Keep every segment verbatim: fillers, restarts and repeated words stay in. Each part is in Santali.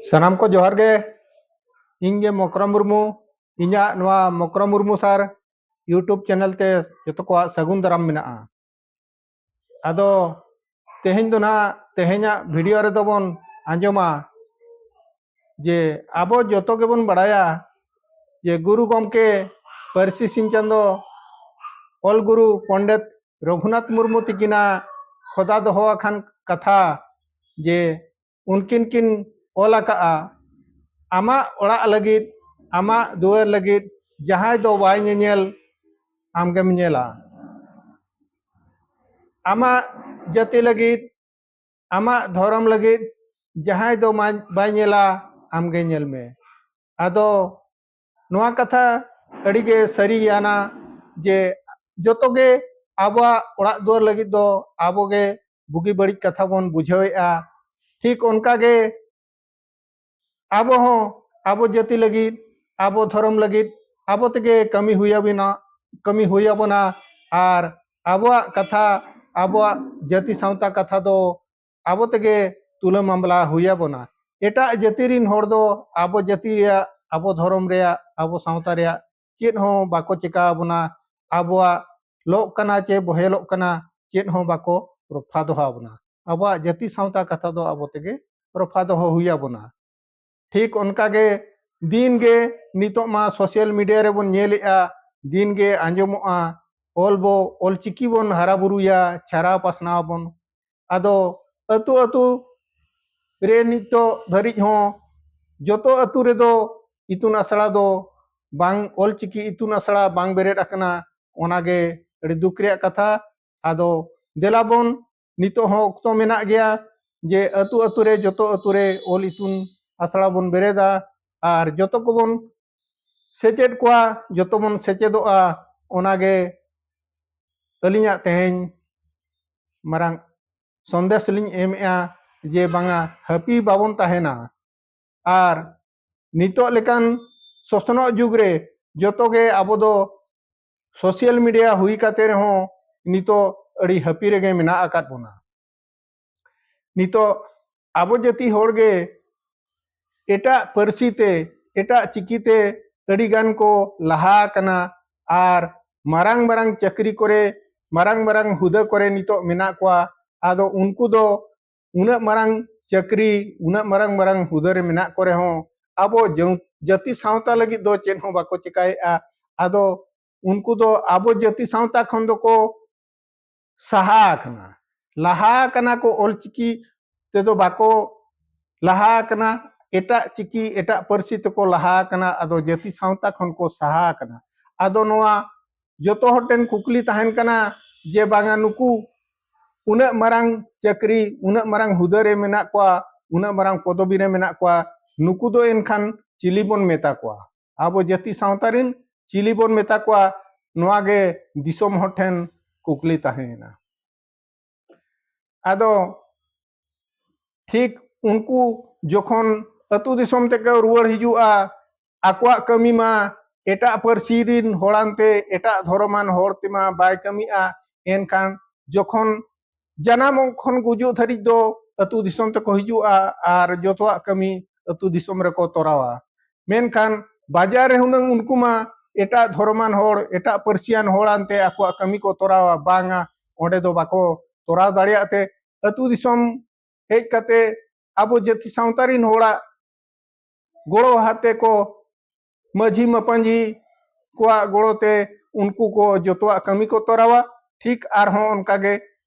ᱥᱟᱱᱟᱢ ᱠᱚ ᱡᱚᱦᱟᱨ ᱜᱮ᱾ ᱤᱧ ᱜᱮ ᱢᱚᱠᱨᱚ ᱢᱩᱨᱢᱩ᱾ ᱤᱧᱟᱹᱜ ᱱᱚᱣᱟ ᱢᱚᱠᱨᱚ ᱢᱩᱨᱢᱩ ᱥᱟᱨ YouTube ᱪᱮᱱᱮᱞ ᱛᱮ ᱡᱚᱛᱚ ᱠᱚᱣᱟᱜ ᱥᱟᱹᱜᱩᱱ ᱫᱟᱨᱟᱢ ᱢᱮᱱᱟᱜᱼᱟ᱾ ᱟᱫᱚ ᱛᱮᱦᱮᱧ ᱫᱚ ᱱᱟᱦᱟᱜ, ᱛᱮᱦᱮᱧᱟᱜ ᱵᱷᱤᱰᱤᱭᱳ ᱨᱮᱫᱚ ᱵᱚᱱ ᱟᱸᱡᱚᱢᱟ ᱡᱮ ᱟᱵᱚ ᱡᱚᱛᱚ ᱜᱮᱵᱚᱱ ᱵᱟᱲᱟᱭᱟ ᱡᱮ ᱜᱩᱨᱩ ᱜᱚᱢᱠᱮ ᱯᱟᱹᱨᱥᱤ ᱥᱤᱧ ᱪᱟᱸᱫᱚ ᱚᱞ ᱜᱩᱨᱩ ᱯᱚᱱᱰᱤᱛ ᱨᱚᱜᱷᱩᱱᱟᱛᱷ ᱢᱩᱨᱢᱩ ᱛᱤᱠᱤᱱᱟᱜ ᱠᱷᱚᱫᱟ ᱫᱚᱦᱚ ᱟᱠᱟᱱ ᱠᱟᱛᱷᱟ ᱡᱮ ᱩᱱᱠᱤᱱ ᱠᱤᱱ ᱚᱞ ᱟᱠᱟᱫᱼᱟ, "ᱟᱢᱟᱜ ᱚᱲᱟᱜ ᱞᱟᱹᱜᱤᱫ, ᱟᱢᱟᱜ ᱫᱩᱣᱟᱹᱨ ᱞᱟᱹᱜᱤᱫ ᱡᱟᱦᱟᱸᱭ ᱫᱚ ᱵᱟᱭ ᱧᱮᱧᱮᱞ, ᱟᱢᱜᱮᱢ ᱧᱮᱞᱟ᱾ ᱟᱢᱟᱜ ᱡᱟᱹᱛᱤ ᱞᱟᱹᱜᱤᱫ, ᱟᱢᱟᱜ ᱫᱷᱚᱨᱚᱢ ᱞᱟᱹᱜᱤᱫ ᱡᱟᱦᱟᱸᱭ ᱫᱚ ᱢᱟ-, ᱵᱟᱭ ᱧᱮᱞᱟ, ᱟᱢᱜᱮ ᱧᱮᱞ ᱢᱮ᱾" ᱟᱫᱚ ᱱᱚᱣᱟ ᱠᱟᱛᱷᱟ ᱟᱹᱰᱤᱜᱮ ᱥᱟᱹᱨᱤᱭᱟᱱᱟ ᱡᱮ ᱡᱚᱛᱚ ᱜᱮ ᱟᱵᱚᱣᱟᱜ ᱚᱲᱟᱜ ᱫᱩᱣᱟᱹᱨ ᱞᱟᱹᱜᱤᱫ ᱫᱚ ᱟᱵᱚ ᱜᱮ ᱵᱩᱜᱤ ᱵᱟᱹᱲᱤᱡ ᱠᱟᱛᱷᱟ ᱵᱚᱱ ᱵᱩᱡᱷᱟᱹᱣᱮᱫᱼᱟ᱾ ᱴᱷᱤᱠ ᱚᱱᱠᱟ ᱜᱮ ᱟᱵᱚ ᱦᱚᱸ ᱟᱵᱚ ᱡᱟᱹᱛᱤ ᱞᱟᱹᱜᱤᱫ, ᱟᱵᱚ ᱫᱷᱚᱨᱚᱢ ᱞᱟᱹᱜᱤᱫ ᱟᱵᱚ ᱛᱮᱜᱮ ᱠᱟᱹᱢᱤ ᱦᱩᱭ ᱟᱵᱚᱱᱟ, ᱠᱟᱹᱢᱤ ᱦᱩᱭ ᱟᱵᱚᱱᱟ᱾ ᱟᱨ ᱟᱵᱚᱣᱟᱜ ᱠᱟᱛᱷᱟ, ᱟᱵᱚᱣᱟᱜ ᱡᱟᱹᱛᱤ ᱥᱟᱶᱛᱟ ᱠᱟᱛᱷᱟ ᱫᱚ ᱟᱵᱚ ᱛᱮᱜᱮ ᱛᱩᱞᱟᱹ ᱢᱟᱢᱞᱟ ᱦᱩᱭ ᱟᱵᱚᱱᱟ᱾ ᱮᱴᱟᱜ ᱡᱟᱹᱛᱤ ᱨᱤᱱ ᱦᱚᱲ ᱫᱚ ᱟᱵᱚ ᱡᱟᱹᱛᱤ ᱨᱮᱭᱟᱜ, ᱟᱵᱚ ᱫᱷᱚᱨᱚᱢ ᱨᱮᱭᱟᱜ, ᱟᱵᱚ ᱥᱟᱶᱛᱟ ᱨᱮᱭᱟᱜ ᱪᱮᱫ ᱦᱚᱸ ᱵᱟᱠᱚ ᱪᱮᱠᱟ ᱟᱵᱚᱱᱟ᱾ ᱟᱵᱚᱣᱟᱜ ᱞᱚᱜ ᱠᱟᱱᱟ ᱪᱮ ᱵᱚᱦᱮᱞᱚᱜ ᱠᱟᱱᱟ, ᱪᱮᱫ ᱦᱚᱸ ᱵᱟᱠᱚ ᱨᱚᱯᱷᱟ ᱫᱚᱦᱚ ᱟᱵᱚᱱᱟ᱾ ᱟᱵᱚᱣᱟᱜ ᱡᱟᱹᱛᱤ ᱥᱟᱶᱛᱟ ᱠᱟᱛᱷᱟ ᱫᱚ ᱟᱵᱚ ᱛᱮᱜᱮ ᱨᱚᱯᱷᱟ ᱫᱚᱦᱚ ᱦᱩᱭ ᱟᱵᱚᱱᱟ᱾ ᱴᱷᱤᱠ ᱚᱱᱠᱟ ᱜᱮ ᱫᱤᱱ ᱜᱮ ᱱᱤᱛᱚᱜ ᱢᱟ ᱥᱳᱥᱟᱞ ᱢᱤᱰᱤᱭᱟ ᱨᱮᱵᱚᱱ ᱧᱮᱞᱮᱜᱼᱟ, ᱫᱤᱱ ᱜᱮ ᱟᱸᱡᱚᱢᱚᱜᱼᱟ, ᱚᱞ ᱵᱚ, ᱚᱞ ᱪᱤᱠᱤ ᱵᱚᱱ ᱦᱟᱨᱟ ᱵᱩᱨᱩᱭᱟ, ᱪᱷᱟᱨᱟᱣ ᱯᱟᱥᱱᱟᱣ ᱵᱚᱱ᱾ ᱟᱫᱚ ᱟᱹᱛᱩ ᱟᱹᱛᱩ ᱨᱮ ᱱᱤᱛᱚᱜ ᱫᱷᱟᱹᱨᱤᱡ ᱦᱚᱸ ᱡᱚᱛᱚ ᱟᱹᱛᱩ ᱨᱮᱫᱚ ᱤᱛᱩᱱ ᱟᱥᱲᱟ ᱫᱚ ᱵᱟᱝ, ᱚᱞ ᱪᱤᱠᱤ ᱤᱛᱩᱱ ᱟᱥᱲᱟ ᱵᱟᱝ ᱵᱮᱨᱮᱫ ᱟᱠᱟᱱᱟ᱾ ᱚᱱᱟᱜᱮ ᱟᱹᱰᱤ ᱫᱩᱠ ᱨᱮᱭᱟᱜ ᱠᱟᱛᱷᱟ᱾ ᱟᱫᱚ ᱫᱮᱞᱟ ᱵᱚᱱ, ᱱᱤᱛᱚᱜ ᱦᱚᱸ ᱚᱠᱛᱚ ᱢᱮᱱᱟᱜ ᱜᱮᱭᱟ ᱡᱮ ᱟᱹᱛᱩ ᱟᱹᱛᱩ ᱨᱮ, ᱡᱚᱛᱚ ᱟᱹᱛᱩ ᱨᱮ ᱚᱞ ᱤᱛᱩᱱ ᱟᱥᱲᱟ ᱵᱚᱱ ᱵᱮᱨᱮᱫᱟ ᱟᱨ ᱡᱚᱛᱚ ᱠᱚᱵᱚᱱ ᱥᱮᱪᱮᱫ ᱠᱚᱣᱟ, ᱡᱚᱛᱚ ᱵᱚᱱ ᱥᱮᱪᱮᱫᱚᱜᱼᱟ᱾ ᱚᱱᱟᱜᱮ ᱟᱹᱞᱤᱧᱟᱜ ᱛᱮᱦᱮᱧ ᱢᱟᱨᱟᱝ ᱥᱚᱱᱫᱮᱥ ᱞᱤᱧ ᱮᱢᱮᱜᱼᱟ ᱡᱮ ᱵᱟᱝᱟ, ᱦᱟᱹᱯᱤ ᱵᱟᱵᱚᱱ ᱛᱟᱦᱮᱱᱟ᱾ ᱟᱨ ᱱᱤᱛᱚᱜ ᱞᱮᱠᱟᱱ ᱥᱚᱥᱱᱚᱜ ᱡᱩᱜᱽ ᱨᱮ ᱡᱚᱛᱚ ᱜᱮ ᱟᱵᱚ ᱫᱚ ᱥᱳᱥᱟᱞ ᱢᱤᱰᱤᱭᱟ ᱦᱩᱭ ᱠᱟᱛᱮ ᱨᱮᱦᱚᱸ ᱱᱤᱛᱚᱜ ᱟᱹᱰᱤ ᱦᱟᱹᱯᱤ ᱨᱮᱜᱮ ᱢᱮᱱᱟᱜ ᱟᱠᱟᱫ ᱵᱚᱱᱟ᱾ ᱱᱤᱛᱚᱜ ᱟᱵᱚ ᱡᱟᱹᱛᱤ ᱦᱚᱲ ᱜᱮ ᱮᱴᱟᱜ ᱯᱟᱹᱨᱥᱤ ᱛᱮ, ᱮᱴᱟᱜ ᱪᱤᱠᱤ ᱛᱮ ᱟᱹᱰᱤ ᱜᱟᱱ ᱠᱚ ᱞᱟᱦᱟ ᱟᱠᱟᱱᱟ ᱟᱨ ᱢᱟᱨᱟᱝ ᱢᱟᱨᱟᱝ ᱪᱟᱹᱠᱨᱤ ᱠᱚᱨᱮ, ᱢᱟᱨᱟᱝ ᱢᱟᱨᱟᱝ ᱦᱩᱫᱟᱹ ᱠᱚᱨᱮ ᱱᱤᱛᱚᱜ ᱢᱮᱱᱟᱜ ᱠᱚᱣᱟ᱾ ᱟᱫᱚ ᱩᱱᱠᱩ ᱫᱚ ᱩᱱᱟᱹᱜ ᱢᱟᱨᱟᱝ ᱪᱟᱹᱠᱨᱤ, ᱩᱱᱟᱹᱜ ᱢᱟᱨᱟᱝ ᱢᱟᱨᱟᱝ ᱦᱩᱫᱟᱹ ᱨᱮ ᱢᱮᱱᱟᱜ ᱠᱚ ᱨᱮᱦᱚᱸ ᱟᱵᱚ ᱡᱟᱹ-, ᱡᱟᱹᱛᱤ ᱥᱟᱶᱛᱟ ᱞᱟᱹᱜᱤᱫ ᱫᱚ ᱪᱮᱫ ᱦᱚᱸ ᱵᱟᱠᱚ ᱪᱮᱠᱟᱭᱮᱫᱼᱟ᱾ ᱟᱫᱚ ᱩᱱᱠᱩ ᱫᱚ ᱟᱵᱚ ᱡᱟᱹᱛᱤ ᱥᱟᱶᱛᱟ ᱠᱷᱚᱱ ᱫᱚᱠᱚ ᱥᱟᱦᱟ ᱟᱠᱟᱱᱟ᱾ ᱞᱟᱦᱟ ᱟᱠᱟᱱᱟ ᱠᱚ, ᱚᱞᱪᱤᱠᱤ ᱛᱮᱫᱚ ᱵᱟᱠᱚ ᱞᱟᱦᱟ ᱟᱠᱟᱱᱟ, ᱮᱴᱟᱜ ᱪᱤᱠᱤ, ᱮᱴᱟᱜ ᱯᱟᱹᱨᱥᱤ ᱛᱮᱠᱚ ᱞᱟᱦᱟ ᱟᱠᱟᱱᱟ᱾ ᱟᱫᱚ ᱡᱟᱹᱛᱤ ᱥᱟᱶᱛᱟ ᱠᱷᱚᱱ ᱠᱚ ᱥᱟᱦᱟ ᱟᱠᱟᱱᱟ᱾ ᱟᱫᱚ ᱱᱚᱣᱟ ᱡᱚᱛᱚ ᱦᱚᱲ ᱴᱷᱮᱱ ᱠᱩᱠᱞᱤ ᱛᱟᱦᱮᱱ ᱠᱟᱱᱟ ᱡᱮ ᱵᱟᱝᱟ, ᱱᱩᱠᱩ ᱩᱱᱟᱹᱜ ᱢᱟᱨᱟᱝ ᱪᱟᱹᱠᱨᱤ, ᱩᱱᱟᱹᱜ ᱢᱟᱨᱟᱝ ᱦᱩᱫᱟᱹ ᱨᱮ ᱢᱮᱱᱟᱜ ᱠᱚᱣᱟ, ᱩᱱᱟᱹᱜ ᱢᱟᱨᱟᱝ ᱯᱚᱫᱚᱵᱤ ᱨᱮ ᱢᱮᱱᱟᱜ ᱠᱚᱣᱟ, ᱱᱩᱠᱩ ᱫᱚ ᱮᱱᱠᱷᱟᱱ ᱪᱤᱞᱤ ᱵᱚᱱ ᱢᱮᱛᱟ ᱠᱚᱣᱟ? ᱟᱵᱚ ᱡᱟᱹᱛᱤ ᱥᱟᱶᱛᱟ ᱨᱮᱱ ᱪᱤᱞᱤ ᱵᱚᱱ ᱢᱮᱛᱟ ᱠᱚᱣᱟ? ᱱᱚᱣᱟ ᱜᱮ ᱫᱤᱥᱚᱢ ᱦᱚᱲ ᱴᱷᱮᱱ ᱠᱩᱠᱞᱤ ᱛᱟᱦᱮᱸᱭᱮᱱᱟ᱾ ᱟᱫᱚ ᱴᱷᱤᱠ ᱩᱱᱠᱩ ᱡᱚᱠᱷᱚᱱ ᱟᱹᱛᱩ ᱫᱤᱥᱚᱢ ᱛᱮᱠᱚ ᱨᱩᱣᱟᱹᱲ ᱦᱤᱡᱩᱜᱼᱟ, ᱟᱠᱚᱣᱟᱜ ᱠᱟᱹᱢᱤ ᱢᱟ ᱮᱴᱟᱜ ᱯᱟᱹᱨᱥᱤ ᱨᱤᱱ ᱦᱚᱲᱟᱱᱛᱮ, ᱮᱴᱟᱜ ᱫᱷᱚᱨᱚᱢᱟᱱ ᱦᱚᱲ ᱛᱮᱢᱟ ᱵᱟᱭ ᱠᱟᱹᱢᱤᱜᱼᱟ᱾ ᱮᱱᱠᱷᱟᱱ ᱡᱚᱠᱷᱚᱱ ᱡᱟᱱᱟᱢ ᱠᱷᱚᱱ ᱜᱩᱡᱩᱜ ᱫᱷᱟᱹᱨᱤᱡ ᱫᱚ ᱟᱹᱛᱩ ᱫᱤᱥᱚᱢ ᱛᱮᱠᱚ ᱦᱤᱡᱩᱜᱼᱟ ᱟᱨ ᱡᱚᱛᱚᱣᱟᱜ ᱠᱟᱹᱢᱤ ᱟᱹᱛᱩ ᱫᱤᱥᱚᱢ ᱨᱮᱠᱚ ᱛᱚᱨᱟᱣᱟ᱾ ᱢᱮᱱᱠᱷᱟᱱ ᱵᱟᱡᱟᱨ ᱨᱮ ᱦᱩᱱᱟᱹᱝ ᱩᱱᱠᱩ ᱢᱟ ᱮᱴᱟᱜ ᱫᱷᱚᱨᱚᱢᱟᱱ ᱦᱚᱲ, ᱮᱴᱟᱜ ᱯᱟᱹᱨᱥᱤᱭᱟᱱ ᱦᱚᱲᱟᱱᱛᱮ ᱟᱠᱚᱣᱟᱜ ᱠᱟᱹᱢᱤ ᱠᱚ ᱛᱚᱨᱟᱣᱟ, ᱵᱟᱝᱟ, ᱚᱸᱰᱮ ᱫᱚ ᱵᱟᱠᱚ ᱛᱚᱨᱟᱣ ᱫᱟᱲᱮᱭᱟᱜ ᱛᱮ ᱟᱹᱛᱩ ᱫᱤᱥᱚᱢ ᱦᱮᱡ ᱠᱟᱛᱮ ᱟᱵᱚ ᱡᱟᱹᱛᱤ ᱥᱟᱶᱛᱟ ᱨᱤᱱ ᱦᱚᱲᱟᱜ ᱜᱚᱲᱚ ᱦᱟᱛᱮ ᱠᱚ, ᱢᱟᱹᱡᱷᱤ ᱢᱟᱯᱟᱧᱡᱤ ᱠᱚᱣᱟᱜ ᱜᱚᱲᱚ ᱛᱮ ᱩᱱᱠᱩ ᱠᱚ ᱡᱚᱛᱚᱣᱟᱜ ᱠᱟᱹᱢᱤ ᱠᱚ ᱛᱚᱨᱟᱣᱟ᱾ ᱴᱷᱤᱠ ᱟᱨᱦᱚᱸ ᱚᱱᱠᱟ ᱜᱮ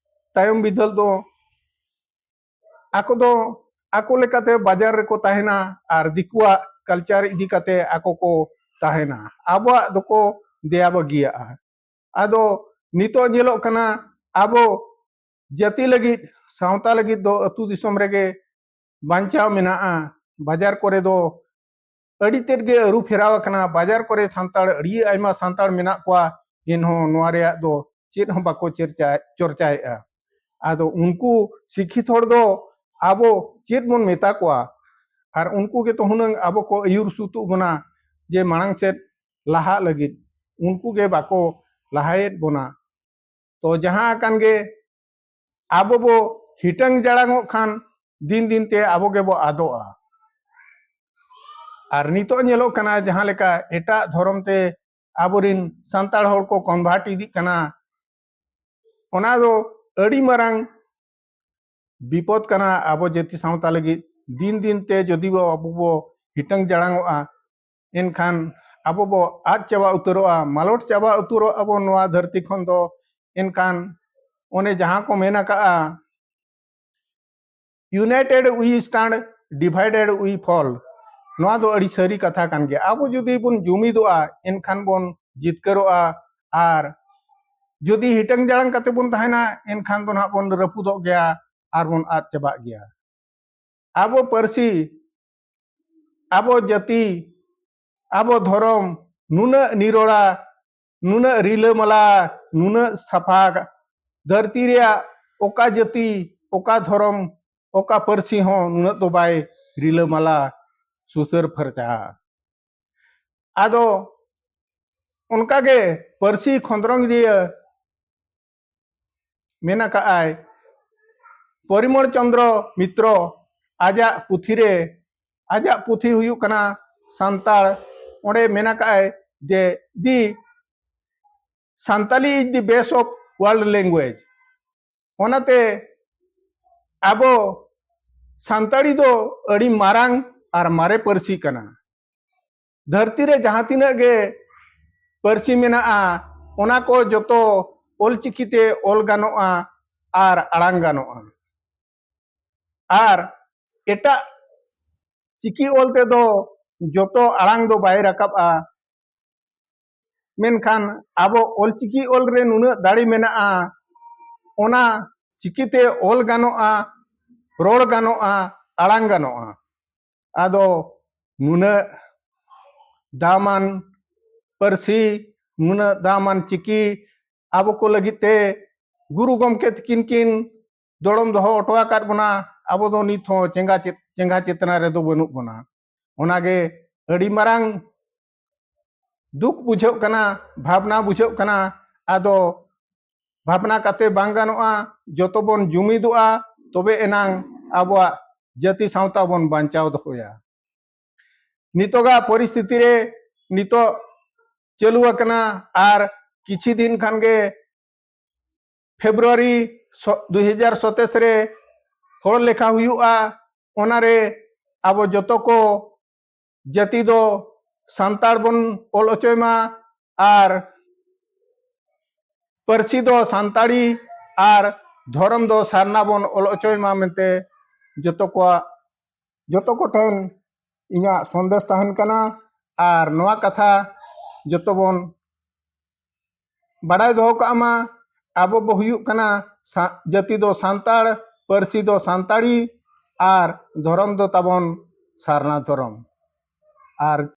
ᱛᱟᱭᱚᱢ ᱵᱤᱫᱟᱹᱞ ᱫᱚ ᱟᱠᱚ ᱫᱚ ᱟᱠᱚ ᱞᱮᱠᱟᱛᱮ ᱵᱟᱡᱟᱨ ᱨᱮᱠᱚ ᱛᱟᱦᱮᱱᱟ ᱟᱨ ᱫᱤᱠᱩᱣᱟᱜ culture ᱤᱫᱤ ᱠᱟᱛᱮ ᱟᱠᱚ ᱠᱚ ᱛᱟᱦᱮᱱᱟ, ᱟᱵᱚᱣᱟᱜ ᱫᱚᱠᱚ ᱫᱮᱭᱟ ᱵᱟᱹᱜᱤᱭᱟᱜᱼᱟ᱾ ᱟᱫᱚ ᱱᱤᱛᱚᱜ ᱧᱮᱞᱚᱜ ᱠᱟᱱᱟ, ᱟᱵᱚ ᱡᱟᱹᱛᱤ ᱞᱟᱹᱜᱤᱫ, ᱥᱟᱶᱛᱟ ᱞᱟᱹᱜᱤᱫ ᱫᱚ ᱟᱹᱛᱩ ᱫᱤᱥᱚᱢ ᱨᱮᱜᱮ ᱵᱟᱧᱪᱟᱣ ᱢᱮᱱᱟᱜᱼᱟ᱾ ᱵᱟᱡᱟᱨ ᱠᱚᱨᱮ ᱫᱚ ᱟᱹᱰᱤ ᱛᱮᱫ ᱜᱮ ᱟᱹᱨᱩ ᱯᱷᱮᱨᱟᱣ ᱟᱠᱟᱱᱟ᱾ ᱵᱟᱡᱟᱨ ᱠᱚᱨᱮ ᱥᱟᱱᱛᱟᱲ, ᱟᱹᱰᱤ ᱟᱭᱢᱟ ᱥᱟᱱᱛᱟᱲ ᱢᱮᱱᱟᱜ ᱠᱚᱣᱟ, ᱮᱱᱦᱚᱸ ᱱᱚᱣᱟ ᱨᱮᱭᱟᱜ ᱫᱚ ᱪᱮᱫ ᱦᱚᱸ ᱵᱟᱠᱚ ᱪᱮᱨᱪᱟ-, ᱪᱚᱨᱪᱟᱭᱮᱫᱼᱟ᱾ ᱟᱫᱚ ᱩᱱᱠᱩ ᱥᱤᱠᱠᱷᱤᱛ ᱦᱚᱲ ᱫᱚ ᱟᱵᱚ ᱪᱮᱫ ᱵᱚᱱ ᱢᱮᱛᱟ ᱠᱚᱣᱟ? ᱟᱨ ᱩᱱᱠᱩ ᱜᱮᱛᱚ ᱦᱩᱱᱟᱹᱝ ᱟᱵᱚ ᱠᱚ ᱟᱹᱭᱩᱨ ᱥᱩᱛᱩᱜ ᱵᱚᱱᱟ ᱡᱮ ᱢᱟᱲᱟᱝ ᱥᱮᱫ ᱞᱟᱦᱟᱜ ᱞᱟᱹᱜᱤᱫ᱾ ᱩᱱᱠᱩ ᱜᱮ ᱵᱟᱠᱚ ᱞᱟᱦᱟᱭᱮᱫ ᱵᱚᱱᱟ᱾ ᱛᱚ ᱡᱟᱦᱟᱸ ᱟᱠᱟᱱ ᱜᱮ, ᱟᱵᱚ ᱵᱚ ᱦᱤᱴᱟᱹᱝ ᱡᱟᱲᱟᱝᱚᱜ ᱠᱷᱟᱱ ᱫᱤᱱ ᱫᱤᱱ ᱛᱮ ᱟᱵᱚ ᱜᱮᱵᱚ ᱟᱫᱚᱜᱼᱟ᱾ ᱟᱨ ᱱᱤᱛᱚᱜ ᱧᱮᱞᱚᱜ ᱠᱟᱱᱟ, ᱡᱟᱦᱟᱸ ᱞᱮᱠᱟ ᱮᱴᱟᱜ ᱫᱷᱚᱨᱚᱢ ᱛᱮ ᱟᱵᱚᱨᱤᱱ ᱥᱟᱱᱛᱟᱲ ᱦᱚᱲ ᱠᱚ convert ᱤᱫᱤᱜ ᱠᱟᱱᱟ, ᱚᱱᱟ ᱫᱚ ᱟᱹᱰᱤ ᱢᱟᱨᱟᱝ ᱵᱤᱯᱚᱫ ᱠᱟᱱᱟ ᱟᱵᱚ ᱡᱟᱹᱛᱤ ᱥᱟᱶᱛᱟ ᱞᱟᱹᱜᱤᱫ᱾ ᱫᱤᱱ ᱫᱤᱱ ᱛᱮ ᱡᱩᱫᱤ ᱵᱚ, ᱟᱵᱚ ᱵᱚ ᱦᱤᱴᱟᱹᱝ ᱡᱟᱲᱟᱝᱚᱜᱼᱟ, ᱮᱱᱠᱷᱟᱱ ᱟᱵᱚ ᱵᱚ ᱟᱫ ᱪᱟᱵᱟ ᱩᱛᱟᱹᱨᱚᱜᱼᱟ, ᱢᱟᱞᱚᱴ ᱪᱟᱵᱟ ᱩᱛᱟᱹᱨᱚᱜ ᱟᱵᱚ ᱱᱚᱣᱟ ᱫᱷᱟᱹᱨᱛᱤ ᱠᱷᱚᱱ ᱫᱚ᱾ ᱮᱱᱠᱷᱟᱱ ᱚᱱᱮ ᱡᱟᱦᱟᱸ ᱠᱚ ᱢᱮᱱ ᱟᱠᱟᱜᱼᱟ, "United we stand, divided we fall", ᱱᱚᱣᱟ ᱫᱚ ᱟᱹᱰᱤ ᱥᱟᱹᱨᱤ ᱠᱟᱛᱷᱟ ᱠᱟᱱ ᱜᱮᱭᱟ᱾ ᱟᱵᱚ ᱡᱩᱫᱤ ᱵᱚᱱ ᱡᱩᱢᱤᱫᱚᱜᱼᱟ, ᱮᱱᱠᱷᱟᱱ ᱵᱚᱱ ᱡᱤᱛᱠᱟᱹᱨᱚᱜᱼᱟ, ᱟᱨ ᱡᱩᱫᱤ ᱦᱤᱴᱟᱹᱝ ᱡᱟᱲᱟᱝ ᱠᱟᱛᱮ ᱵᱚᱱ ᱛᱟᱦᱮᱱᱟ, ᱮᱱᱠᱷᱟᱱ ᱫᱚ ᱱᱟᱦᱟᱜ ᱵᱚᱱ ᱨᱟᱹᱯᱩᱫᱚᱜ ᱜᱮᱭᱟ ᱟᱨ ᱵᱚᱱ ᱟᱫ ᱪᱟᱵᱟᱜ ᱜᱮᱭᱟ᱾ ᱟᱵᱚ ᱯᱟᱹᱨᱥᱤ, ᱟᱵᱚ ᱡᱟᱹᱛᱤ, ᱟᱵᱚ ᱫᱷᱚᱨᱚᱢ ᱱᱩᱱᱟᱹᱜ ᱱᱤᱨᱚᱲᱟ, ᱱᱩᱱᱟᱹᱜ ᱨᱤᱞᱟᱹᱢᱟᱞᱟ, ᱱᱩᱱᱟᱹᱜ ᱥᱟᱯᱷᱟ, ᱫᱷᱟᱹᱨᱛᱤ ᱨᱮᱭᱟᱜ ᱚᱠᱟ ᱡᱟᱹᱛᱤ, ᱚᱠᱟ ᱫᱷᱚᱨᱚᱢ, ᱚᱠᱟ ᱯᱟᱹᱨᱥᱤ ᱦᱚᱸ ᱱᱩᱱᱟᱹᱜ ᱫᱚ ᱵᱟᱭ ᱨᱤᱞᱟᱹᱢᱟᱞᱟ, ᱥᱩᱥᱟᱹᱨ ᱯᱷᱟᱨᱪᱟ᱾ ᱟᱫᱚ ᱚᱱᱠᱟᱜᱮ ᱯᱟᱹᱨᱥᱤ ᱠᱷᱚᱸᱫᱽᱨᱚᱸᱫᱽᱤᱭᱟᱹ ᱢᱮᱱ ᱟᱠᱟᱫᱼᱟᱭ, ᱯᱚᱨᱤᱢᱚᱞ ᱪᱚᱸᱫᱽᱨᱚ ᱢᱤᱛᱨᱚ ᱟᱡᱟᱜ ᱯᱩᱛᱷᱤ ᱨᱮ, ᱟᱡᱟᱜ ᱯᱩᱛᱷᱤ ᱦᱩᱭᱩᱜ ᱠᱟᱱᱟ ᱥᱟᱱᱛᱟᱲ, ᱚᱸᱰᱮ ᱢᱮᱱ ᱟᱠᱟᱫᱼᱟᱭ ᱡᱮ, "The Santali is the best of world language", ᱚᱱᱟᱛᱮ ᱟᱵᱚ ᱥᱟᱱᱛᱟᱲᱤ ᱫᱚ ᱟᱹᱰᱤ ᱢᱟᱨᱟᱝ ᱟᱨ ᱢᱟᱨᱮ ᱯᱟᱹᱨᱥᱤ ᱠᱟᱱᱟ᱾ ᱫᱷᱟᱹᱨᱛᱤ ᱨᱮ ᱡᱟᱦᱟᱸ ᱛᱤᱱᱟᱹᱜ ᱜᱮ ᱯᱟᱹᱨᱥᱤ ᱢᱮᱱᱟᱜᱼᱟ, ᱚᱱᱟ ᱠᱚ ᱡᱚᱛᱚ ᱚᱞᱪᱤᱠᱤ ᱛᱮ ᱚᱞ ᱜᱟᱱᱚᱜᱼᱟ ᱟᱨ ᱟᱲᱟᱝ ᱜᱟᱱᱚᱜᱼᱟ᱾ ᱟᱨ ᱮᱴᱟᱜ ᱪᱤᱠᱤ ᱚᱞ ᱛᱮᱫᱚ ᱡᱚᱛᱚ ᱟᱲᱟᱝ ᱫᱚ ᱵᱟᱭ ᱨᱟᱠᱟᱵᱼᱟ᱾ ᱢᱮᱱᱠᱷᱟᱱ ᱟᱵᱚ ᱚᱞᱪᱤᱠᱤ ᱚᱞ ᱨᱮ ᱱᱩᱱᱟᱹᱜ ᱫᱟᱲᱮ ᱢᱮᱱᱟᱜᱼᱟ, ᱚᱱᱟ ᱪᱤᱠᱤᱛᱮ ᱚᱞ ᱜᱟᱱᱚᱜᱼᱟ, ᱨᱚᱲ ᱜᱟᱱᱚᱜᱼᱟ, ᱟᱲᱟᱝ ᱜᱟᱱᱚᱜᱼᱟ᱾ ᱟᱫᱚ ᱱᱩᱱᱟᱹᱜ ᱫᱟᱢᱟᱱ ᱯᱟᱹᱨᱥᱤ, ᱱᱩᱱᱟᱹᱜ ᱫᱟᱢᱟᱱ ᱪᱤᱠᱤ ᱟᱵᱚ ᱠᱚ ᱞᱟᱹᱜᱤᱫ ᱛᱮ ᱜᱩᱨᱩ ᱜᱚᱢᱠᱮ ᱛᱤᱠᱤᱱ ᱠᱤᱱ ᱫᱚᱲᱚᱢ ᱫᱚᱦᱚ ᱦᱚᱴᱚ ᱟᱠᱟᱫ ᱵᱚᱱᱟ, ᱟᱵᱚ ᱫᱚ ᱱᱤᱛ ᱦᱚᱸ ᱪᱮᱸᱜᱟ ᱪᱮᱛ-, ᱪᱮᱸᱜᱷᱟ ᱪᱮᱛᱱᱟ ᱨᱮᱫᱚ ᱵᱟᱹᱱᱩᱜ ᱵᱚᱱᱟ᱾ ᱚᱱᱟᱜᱮ ᱟᱹᱰᱤ ᱢᱟᱨᱟᱝ ᱫᱩᱠ ᱵᱩᱡᱷᱟᱹᱜ ᱠᱟᱱᱟ, ᱵᱷᱟᱵᱽᱱᱟ ᱵᱩᱡᱷᱟᱹᱜ ᱠᱟᱱᱟ᱾ ᱟᱫᱚ ᱵᱷᱟᱵᱽᱱᱟ ᱠᱟᱛᱮ ᱵᱟᱝ ᱜᱟᱱᱚᱜᱼᱟ, ᱡᱚᱛᱚ ᱵᱚᱱ ᱡᱩᱢᱤᱫᱚᱜᱼᱟ, ᱛᱚᱵᱮ ᱮᱱᱟᱝ ᱟᱵᱚᱣᱟᱜ ᱡᱟᱹᱛᱤ ᱥᱟᱶᱛᱟ ᱵᱚᱱ ᱵᱟᱧᱪᱟᱣ ᱫᱚᱦᱚᱭᱟ᱾ ᱱᱤᱛᱚᱜᱟᱜ ᱯᱚᱨᱤᱥᱛᱷᱤᱛᱤ ᱨᱮ ᱱᱤᱛᱚᱜ ᱪᱟᱹᱞᱩ ᱟᱠᱟᱱᱟ ᱟᱨ ᱠᱤᱪᱷᱤ ᱫᱤᱱ ᱠᱷᱟᱱ ᱜᱮ ᱯᱷᱮᱵᱽᱨᱩᱣᱟᱨᱤ ᱥᱚ- ᱫᱩ ᱦᱟᱡᱟᱨ ᱥᱟᱛᱟᱥ ᱨᱮ ᱦᱚᱲ ᱞᱮᱠᱷᱟ ᱦᱩᱭᱩᱜᱼᱟ᱾ ᱚᱱᱟᱨᱮ ᱟᱵᱚ ᱡᱚᱛᱚ ᱠᱚ ᱡᱟᱹᱛᱤ ᱫᱚ ᱥᱟᱱᱛᱟᱲ ᱵᱚᱱ ᱚᱞ ᱦᱚᱪᱚᱭ ᱢᱟ ᱟᱨ ᱯᱟᱹᱨᱥᱤ ᱫᱚ ᱥᱟᱱᱛᱟᱲᱤ ᱟᱨ ᱫᱷᱚᱨᱚᱢ ᱫᱚ ᱥᱟᱨᱱᱟ ᱵᱚᱱ ᱚᱞ ᱦᱚᱪᱚᱭ ᱢᱟ ᱢᱮᱱᱛᱮ ᱡᱚᱛᱚ ᱠᱚᱣᱟᱜ, ᱡᱚᱛᱚ ᱠᱚᱴᱷᱮᱱ ᱤᱧᱟᱹᱜ ᱥᱚᱱᱫᱮᱥ ᱛᱟᱦᱮᱱ ᱠᱟᱱᱟ᱾ ᱟᱨ ᱱᱚᱣᱟ ᱠᱟᱛᱷᱟ ᱡᱚᱛᱚ ᱵᱚᱱ ᱵᱟᱲᱟᱭ ᱫᱚᱦᱚ ᱠᱟᱜ ᱢᱟ, ᱟᱵᱚ ᱵᱚ ᱦᱩᱭᱩᱜ ᱠᱟᱱᱟ ᱥᱟ- ᱡᱟᱹᱛᱤ ᱫᱚ ᱥᱟᱱᱛᱟᱲ, ᱯᱟᱹᱨᱥᱤ ᱫᱚ ᱥᱟᱱᱛᱟᱲᱤ ᱟᱨ ᱫᱷᱚᱨᱚᱢ ᱫᱚ ᱛᱟᱵᱚᱱ ᱥᱟᱨᱱᱟ ᱫᱷᱚᱨᱚᱢ᱾ ᱟᱨ